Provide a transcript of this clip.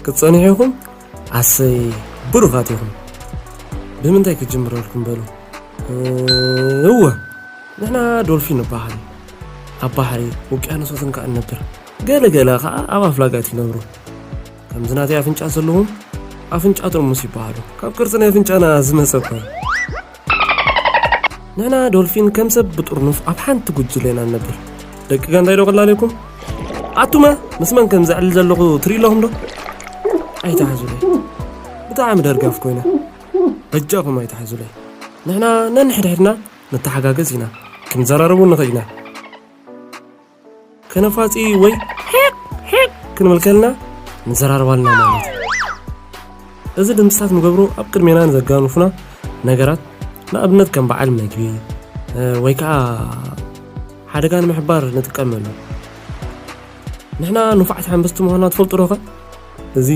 ክትጸንሑ ኢኹም? ኣሰይ፣ ብሩኻት ኢኹም። ብምንታይ ክጅምረልኩም በሉ? እወ፣ ንሕና ዶልፊን ንበሃል። ኣብ ባሕሪ፣ ውቅያኖሳትን ከኣ ንነብር። ገለ ገለ ከኣ ኣብ ኣፍላጋት ይነብሩ። ከምዚ ናተይ ኣፍንጫ ዘለዎም ኣፍንጫ ጥርሙስ ይበሃሉ። ካብ ቅርጺ ናይ ኣፍንጫና ዝመጸ እኮ እዩ። ንሕና ዶልፊን ከም ሰብ ብጥርኑፍ ኣብ ሓንቲ ጉጅለ ኢና ንነብር። ደቂ ጋንታይ ዶ ቀላል ኢልኩም? ኣቱመ ምስ መን ከም ዘዕልል ዘለኹ ትርኢ ኣለኹም ዶ? ኣይትሓዙለይ። ብጣዕሚ ደርጋፍ ኮይነ። በጃኹም ኣይትሓዙለይ። ንሕና ነንሕድሕድና ንተሓጋገዝ ኢና። ክንዘራረቡ ንኽእል ኢና። ከነፋጺ ወይ ሒቕ ሒቕ ክንብል ከልና ንዘራረባልና ማለት እዩ። እዚ ድምፅታት ንገብሮ ኣብ ቅድሜና ንዘጋንፉና ነገራት፣ ንኣብነት ከም በዓል መግቢ፣ እ፣ ወይ ከዓ ሓደጋ ንምሕባር ንጥቀመሉ። ንሕና ንፉዓት ሓንበስቲ ምዃንና ትፈልጡ ዶ ኸ? እዚ